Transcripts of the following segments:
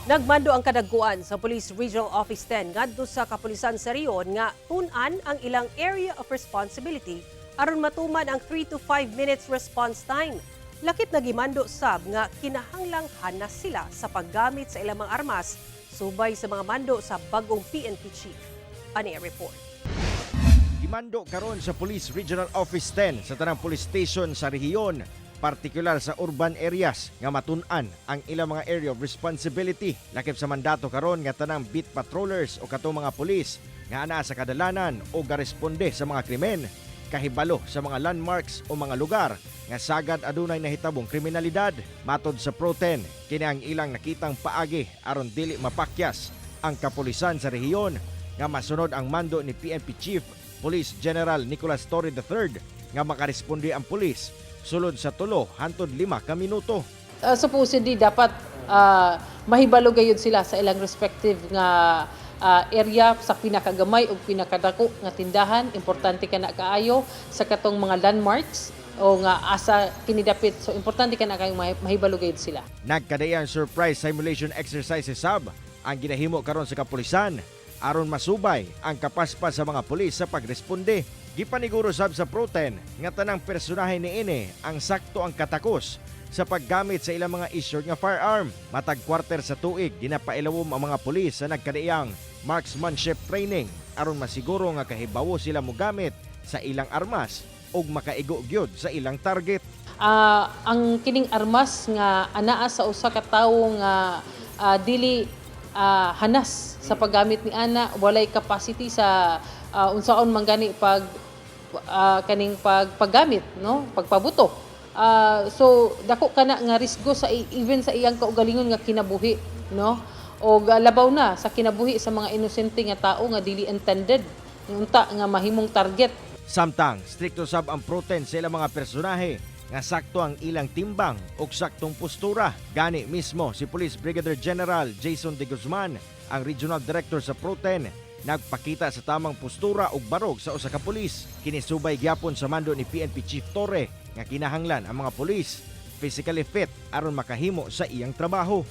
Nagmando ang kadaguan sa Police Regional Office 10 ngadto sa kapulisan sa rehiyon nga tun-an ang ilang area of responsibility aron matuman ang 3 to 5 minutes response time. Lakip na gimando sab nga kinahanglang hanas sila sa paggamit sa ilang mga armas subay sa mga mando sa bagong PNP chief. Ani ang report. Gimando karon sa Police Regional Office 10 sa tanang police station sa rehiyon, partikular sa urban areas, nga matun-an ang ilang mga area of responsibility. Lakip sa mandato karon nga tanang beat patrollers o katong mga pulis nga anaa sa kadalanan o garesponde sa mga krimen kahibalo sa mga landmarks o mga lugar nga sagad adunay nahitabong kriminalidad. Matod sa Pro 10, kini ang ilang nakitang paagi aron dili mapakyas ang kapulisan sa rehiyon nga masunod ang mando ni PNP Chief Police General Nicolas Torre III nga makaresponde ang pulis sulod sa 3 hantod 5 ka minuto. Supposedly dapat mahibalo gayud sila sa ilang respective nga area, sa pinakagamay ug pinakadako nga tindahan. Importante kana kaayo sa katong mga landmarks o nga asa kini dapit. So importante kana kaayo mahibalo gayud sila. Nagkadaiyang surprise simulation exercise sab ang ginahimo karon sa kapulisan aron masubay ang kapaspas sa mga pulis sa pagresponde. Gipaniguro sab sa Pro 10 nga tanang personahe niini ang sakto ang katakos sa paggamit sa ilang mga issued nga firearm. Matag quarter sa tuig, ginapailawom ang mga pulis sa nagkadaiyang marksmanship training aron masiguro nga kahibawo sila mogamit sa ilang armas ug makaigo gyud sa ilang target. Ang kining armas nga anaa sa usa ka tawo nga dili hanas sa paggamit ni ana, walay capacity sa unsaon man gani pag kaning paggamit, no, pagpabuto. So dako kana nga risgo sa even sa iyang kaugalingon nga kinabuhi, no, o labaw na sa kinabuhi sa mga inosente nga tao nga dili intended unta nga mahimong target. Samtang, strikto sab ang Pro 10 sa ilang mga personahe nga sakto ang ilang timbang ug saktong postura. Gani mismo si Police Brigadier General Jason De Guzman, ang Regional Director sa Pro 10, nagpakita sa tamang postura ug barog sa usa ka pulis. Kinisubay gyapon sa mando ni PNP Chief Torre nga kinahanglan ang mga pulis physically fit aron makahimo sa iyang trabaho.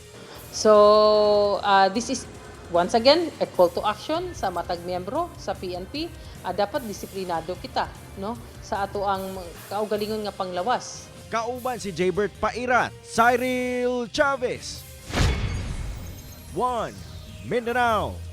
So, this is once again a call to action sa matag miyembro sa PNP. Dapat disiplinado kita, no, sa ato ang kaugalingon nga panglawas. Kauban si Jaybert Pairat, Cyril Chavez. 1 Mindanao.